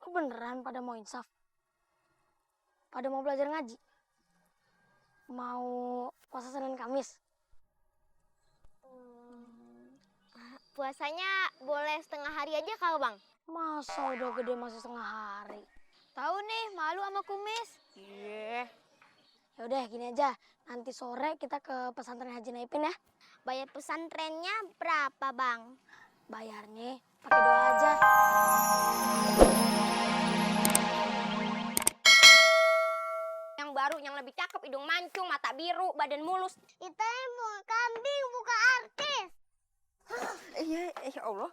Kok beneran pada mau insaf? Pada mau belajar ngaji? Mau puasa Senin Kamis? Puasanya boleh setengah hari aja kak bang? Masa udah gede masih setengah hari? Tahu nih, malu sama kumis. Iya. Yaudah gini aja, nanti sore kita ke pesantren Haji Naipin ya. Bayar pesantrennya berapa bang? Bayarnya pakai doa aja. Yang baru, yang lebih cakep, hidung mancung, mata biru, badan mulus. Itu mau kambing, bukan artis. Iya, ya Allah.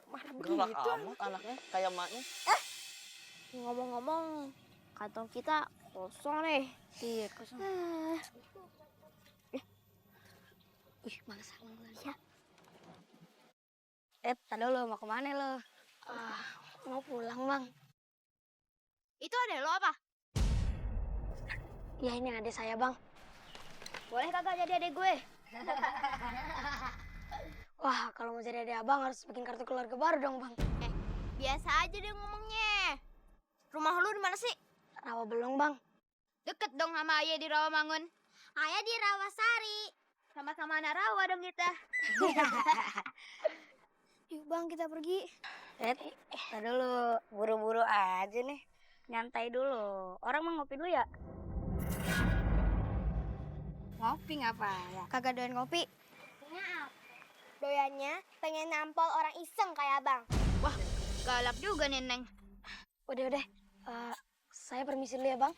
Marah Galak begitu. amat anaknya, kayak maknya. Ngomong-ngomong, kantong kita kosong nih. Iya, kosong. Wih, males banget. Ya. Tadi lo mau kemana lo? Mau pulang bang. Itu ada lo apa? Ya ini adik saya bang. Boleh kagak jadi adek gue? Wah, kalau mau jadi adik abang harus bikin kartu keluarga baru dong bang. Biasa aja deh ngomongnya. Rumah lu di mana sih? Rawa belum bang. Deket dong sama ayah di Rawamangun. Ayah di Rawasari. Sama-sama anak rawa dong kita. Yuk bang, kita pergi. Tadi dulu, buru-buru aja nih. Nyantai dulu. Orang mau ngopi dulu ya? Ngopi ngapa ya? Kagak doyan ngopi. Maaf. Doyannya pengen nampol orang iseng kayak abang. Wah, galak juga nih, Neng. Udah. Saya permisi dulu ya bang.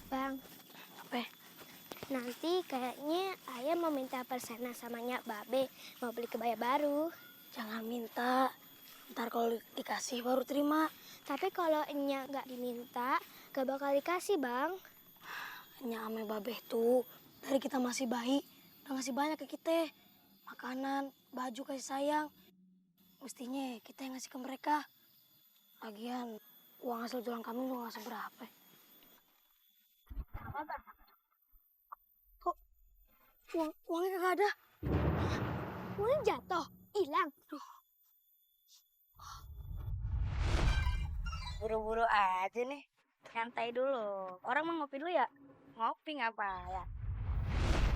Bang, Apa? nanti kayaknya ayah mau minta persenan sama nyak babe. Mau beli kebaya baru. Jangan minta. Ntar kalau dikasih baru terima. Tapi kalau nyak nggak diminta, gak bakal dikasih, Bang. Nya ame babeh tuh, dari kita masih bayi, udah ngasih banyak ke kita. Makanan, baju, kasih sayang. Mestinya kita yang ngasih ke mereka. Lagian, uang hasil jualan kami juga nggak seberapa. Kok uangnya kagak ada? Uangnya jatuh, hilang. Buru-buru aja nih. Nyantai dulu. Orang mau ngopi dulu ya? Ngopi ngapa ya?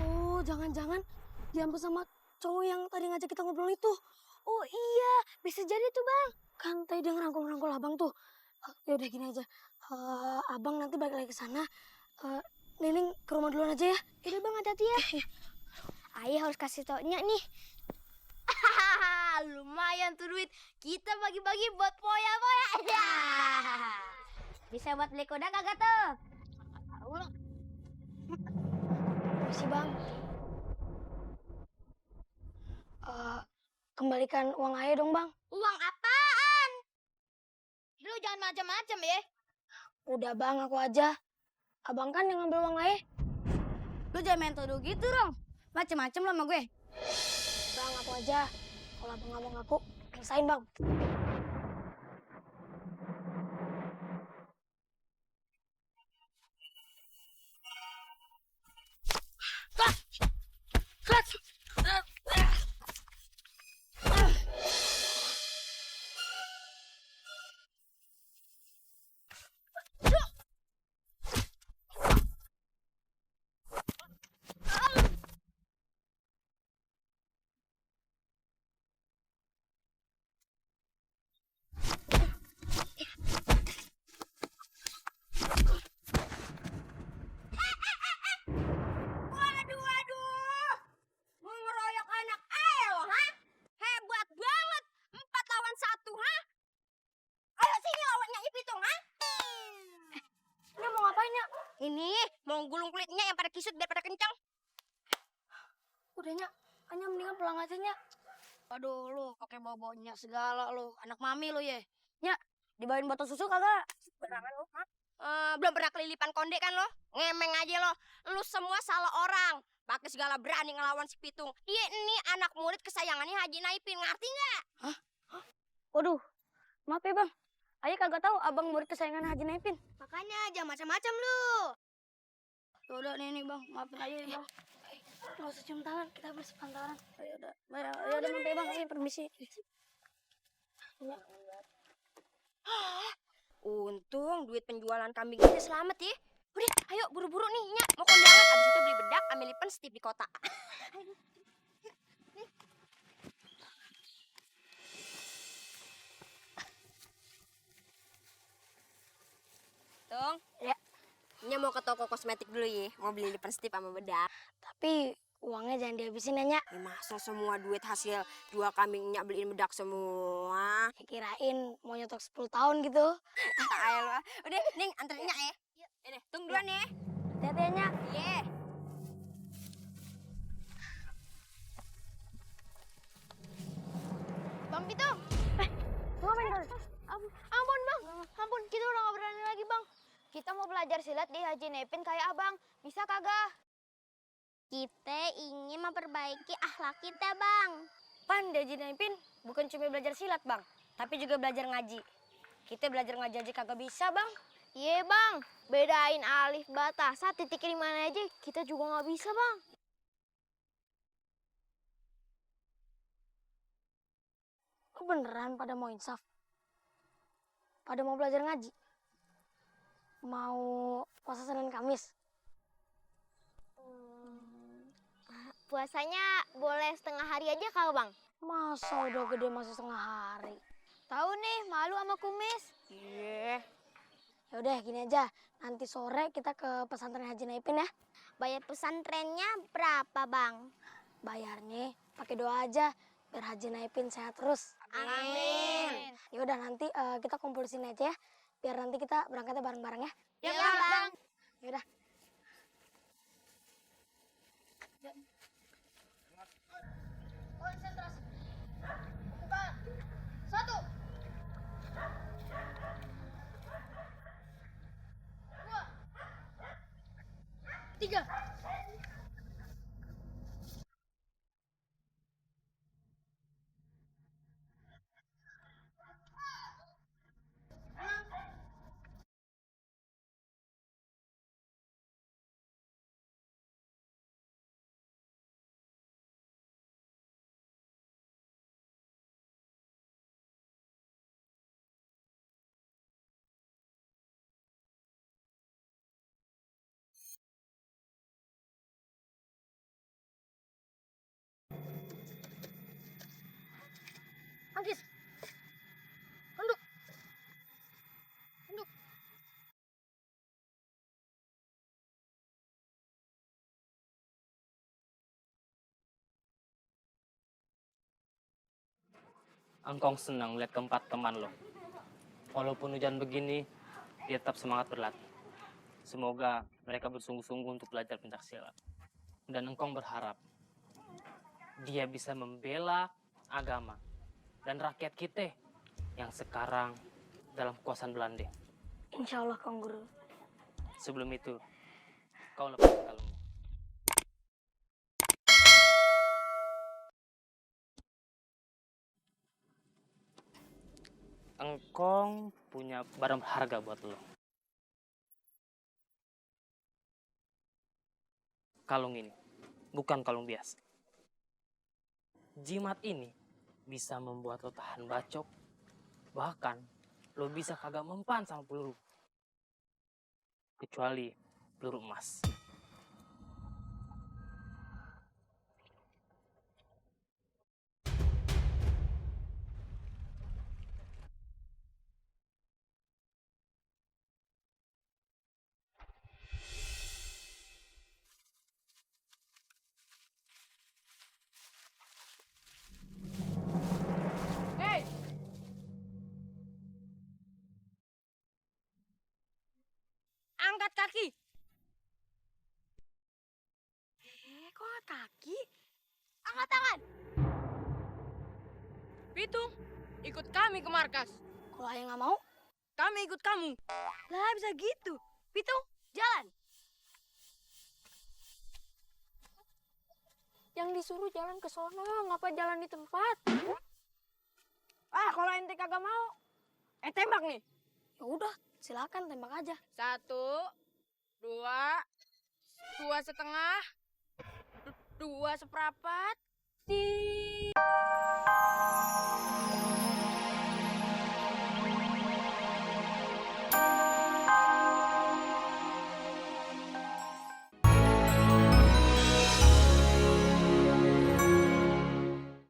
Oh, jangan-jangan diambil sama cowok yang tadi ngajak kita ngobrol itu. Oh iya, bisa jadi tuh, Bang. Kan tadi dia ngerangkul-rangkul abang tuh. Ya udah gini aja. Abang nanti balik lagi ke sana. Nining ke rumah duluan aja ya. Yaudah, Bang, hati-hati ya. Ayah harus kasih tau Nyak nih. Lumayan tuh duit. Kita bagi-bagi buat poya-poya. Bisa buat beli kuda kagak tuh? Permisi bang. Kembalikan uang ayah dong bang. Uang apaan? Lu jangan macam-macam ya. Udah bang, aku aja. Abang kan yang ngambil uang ayah. Lu jangan main tuduh gitu dong. Macem-macem lo sama gue. Bang, aku aja. Kalau abang nggak mau ngaku, rasain bang. Waduh. Mau ngeroyok anak lo, ha? Hebat banget. 4 lawan 1, ha? Ayo sini lawannya Ipitung, ha? Ini mau ngapain ya? Ini mau gulung kulitnya yang pada kisut biar pada kencang. Udahnya, hanya mendingan pulang aja nya. Aduh, lu pakai bawa-bawanya segala lu. Anak mami lu ya. Nya, dibawain botol susu kagak? Beneran lo, ha? Belum pernah kelilipan konde kan lo? Ngemeng aja lo. Lu semua salah orang. Pakai segala berani ngelawan si Pitung. Dia ini anak murid kesayangannya Haji Naipin, ngerti nggak? Waduh, maaf ya bang. Ayah kagak tahu abang murid kesayangan Haji Naipin. Makanya jangan macam-macam lu. Tuh udah nih bang, maafin aja ya bang. Nggak usah cium tangan, kita bersepan tangan. Ayo udah, mampir bang, ayo permisi. Untung duit penjualan kambing kita selamat ya. Udah, ayo buru-buru nih, Nya. Mau kondangan, abis itu beli bedak, ambil lipstick di kota. Tung. Ya. Nya mau ke toko kosmetik dulu ya, mau beli lipstick sama bedak. Tapi uangnya jangan dihabisin ya, Nyak. Ya, masa semua duit hasil jual kambing Nya beliin bedak semua? Kirain mau nyetok 10 tahun gitu. Tak ayah lu. Udah, Ning, anterin Nya ya. Udah, Tung duluan ya. Hati-hati ya, Nyak. Iya. Bang Pitung, Lu ngapain kali? ampun bang, ampun kita udah gak berani lagi bang. Kita mau belajar silat di Haji Nepin kayak abang, bisa kagak? Kita ingin memperbaiki akhlak kita, Bang. Pan di Haji Naipin bukan cuma belajar silat, Bang. Tapi juga belajar ngaji. Kita belajar ngaji aja kagak bisa, Bang. Iya bang, bedain alif batasa titiknya di mana aja kita juga nggak bisa bang. Lu beneran pada mau insaf? Pada mau belajar ngaji? Mau puasa Senin Kamis? Puasanya boleh setengah hari aja kagak bang? Masa udah gede masih setengah hari? Tahu nih, malu sama kumis. Iya. Ya udah gini aja, nanti sore kita ke pesantren Haji Naipin ya. Bayar pesantrennya berapa, Bang? Bayarnya pakai doa aja biar Haji Naipin sehat terus. Amin. Ya udah nanti kita kumpul di sini aja ya. Biar nanti kita berangkatnya bareng-bareng ya. Ya, Bang. Ya udah. Konsentrasi. Buka. 1. 2. 3. Anggis. Engkong senang lihat keempat teman lo. Walaupun hujan begini, dia tetap semangat berlatih. Semoga mereka bersungguh-sungguh untuk belajar pencaksilat. Dan engkong berharap dia bisa membela agama dan rakyat kita yang sekarang dalam kekuasaan Belanda. Insya Allah Kang Guru. Sebelum itu, kau lepas kalungnya. Engkong punya barang berharga buat lo. Kalung ini bukan kalung biasa. Jimat ini bisa membuat lo tahan bacok. Bahkan lo bisa kagak mempan sama peluru. Kecuali peluru emas. Angkat kaki. Kok angkat kaki? Angkat tangan. Pitung, ikut kami ke markas. Kalau ayah nggak mau, Kami ikut kamu. Lah bisa gitu. Pitung, jalan. Yang disuruh jalan ke sono, ngapa jalan di tempat? kalau ente kagak mau, Tembak nih. Ya udah, silakan tembak aja. 1, 2, 2,5, 2 seperempat, 3.